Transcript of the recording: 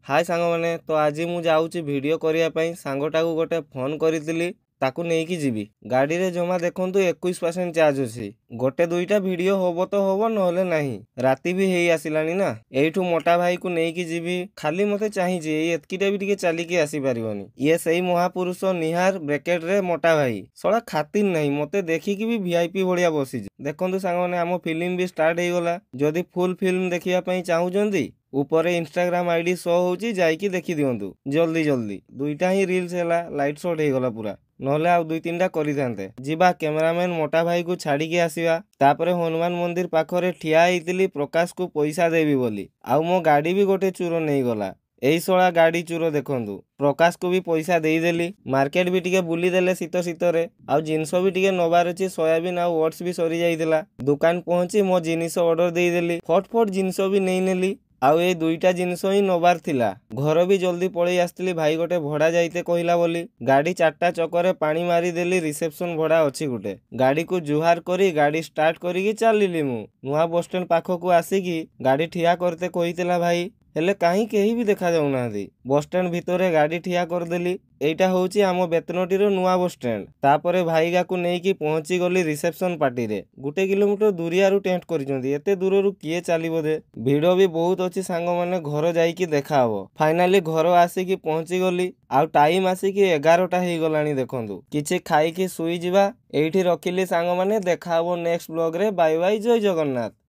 ହାଏ ସାଙ୍ଗମାନେ, ତ ଆଜି ମୁଁ ଯାଉଛି ଭିଡ଼ିଓ କରିବା ପାଇଁ। ସାଙ୍ଗଟାକୁ ଗୋଟେ ଫୋନ୍ କରିଥିଲି, ତାକୁ ନେଇକି ଯିବି। ଗାଡ଼ିରେ ଜମା ଦେଖନ୍ତୁ 21% ଚାର୍ଜ ଅଛି। ଗୋଟେ ଦୁଇଟା ଭିଡ଼ିଓ ହବ ତ ହବ, ନହେଲେ ନାହିଁ। ରାତି ବି ହେଇ ଆସିଲାଣି ନା। ଏଇଠୁ ମୋଟା ଭାଇକୁ ନେଇକି ଯିବି। ଖାଲି ମତେ ଚାହିଁଛି, ଏଇ ଏତିକିଟା ବି ଟିକେ ଚାଲିକି ଆସିପାରିବନି। ଇଏ ସେଇ ମହାପୁରୁଷ ନିହାର ବ୍ରେକେଟରେ ମୋଟା ଭାଇ। ଶଳା ଖାତିର ନାହିଁ, ମତେ ଦେଖିକି ବି ଭିଆଇପି ଭଳିଆ ବସିଛି। ଦେଖନ୍ତୁ ସାଙ୍ଗମାନେ, ଆମ ଫିଲ୍ମ ବି ଷ୍ଟାର୍ଟ ହେଇଗଲା। ଯଦି ଫୁଲ୍ ଫିଲ୍ମ ଦେଖିବା ପାଇଁ ଚାହୁଁଛନ୍ତି, ଉପରେ ଇନଷ୍ଟାଗ୍ରାମ ଆଇଡି ଶୋ ହଉଛି, ଯାଇକି ଦେଖିଦିଅନ୍ତୁ ଜଲ୍ଦି ଜଲ୍ଦି। ଦୁଇଟା ହିଁ ରିଲ୍ସ ହେଲା, ଲାଇଟ୍ ସର୍ଟ ହେଇଗଲା ପୁରା, ନହେଲେ ଆଉ ଦୁଇ ତିନିଟା କରିଥାନ୍ତେ। ଯିବା, କ୍ୟାମେରାମ୍ୟାନ ମୋଟା ଭାଇକୁ ଛାଡ଼ିକି ଆସିବା। ତାପରେ ହନୁମାନ ମନ୍ଦିର ପାଖରେ ଠିଆ ହେଇଥିଲି ପ୍ରକାଶକୁ ପଇସା ଦେବି ବୋଲି, ଆଉ ମୋ ଗାଡ଼ି ବି ଗୋଟେ ଚୋର ନେଇଗଲା। ଏଇ ଶଳା ଗାଡ଼ି ଚୋର ଦେଖନ୍ତୁ। ପ୍ରକାଶକୁ ବି ପଇସା ଦେଇଦେଲି। ମାର୍କେଟ ବି ଟିକେ ବୁଲିଦେଲେ ଶୀତ ଶୀତରେ, ଆଉ ଜିନିଷ ବି ଟିକେ ନବାର ଅଛି। ସୋୟାବିନ୍ ଆଉ ଓଟ୍ସ ବି ସରିଯାଇଥିଲା। ଦୋକାନ ପହଞ୍ଚି ମୋ ଜିନିଷ ଅର୍ଡର ଦେଇଦେଲି, ଫଟ ଫଟ ଜିନିଷ ବି ନେଇନେଲି। ଆଉ ଏଇ ଦୁଇଟା ଜିନିଷ ହିଁ ନବାର ଥିଲା। ଘର ବି ଜଲ୍ଦି ପଳେଇ ଆସିଥିଲି, ଭାଇ ଗୋଟେ ଭଡ଼ା ଯାଇତେ କହିଲା ବୋଲି। ଗାଡ଼ି ଚାରିଟା ଚକରେ ପାଣି ମାରିଦେଲି। ରିସେପସନ ଭଡ଼ା ଅଛି ଗୋଟେ। ଗାଡ଼ିକୁ ଜୁହାର କରି ଗାଡ଼ି ଷ୍ଟାର୍ଟ କରିକି ଚାଲିଲି ମୁଁ। ନୂଆ ବସଷ୍ଟାଣ୍ଡ ପାଖକୁ ଆସିକି ଗାଡ଼ି ଠିଆ କରତେ କହିଥିଲା ଭାଇ, ହେଲେ କାହିଁ କେହି ବି ଦେଖାଯାଉନାହାନ୍ତି। ବସଷ୍ଟାଣ୍ଡ ଭିତରେ ଗାଡ଼ି ଠିଆ କରିଦେଲି। ଏଇଟା ହଉଛି ଆମ ବେତନଟିର ନୂଆ ବସଷ୍ଟାଣ୍ଡ। ତାପରେ ଭାଇଗାକୁ ନେଇକି ପହଞ୍ଚି ଗଲି ରିସେପସନ ପାର୍ଟିରେ। 1 କିଲୋମିଟର ଦୁରିଆରୁ ଟେଣ୍ଟ କରିଛନ୍ତି, ଏତେ ଦୂରରୁ କିଏ ଚାଲିବ ଦେ। ଭିଡ଼ ବି ବହୁତ ଅଛି ସାଙ୍ଗମାନେ, ଘର ଯାଇକି ଦେଖାହବ। ଫାଇନାଲି ଘର ଆସିକି ପହଞ୍ଚି ଗଲି, ଆଉ ଟାଇମ ଆସିକି 11ଟା ହେଇଗଲାଣି ଦେଖନ୍ତୁ। କିଛି ଖାଇକି ଶୋଇଯିବା। ଏଇଠି ରଖିଲି ସାଙ୍ଗମାନେ, ଦେଖାହବ ନେକ୍ସଟ ବ୍ଲଗରେ। ବାଇ ବାଇ, ଜୟ ଜଗନ୍ନାଥ।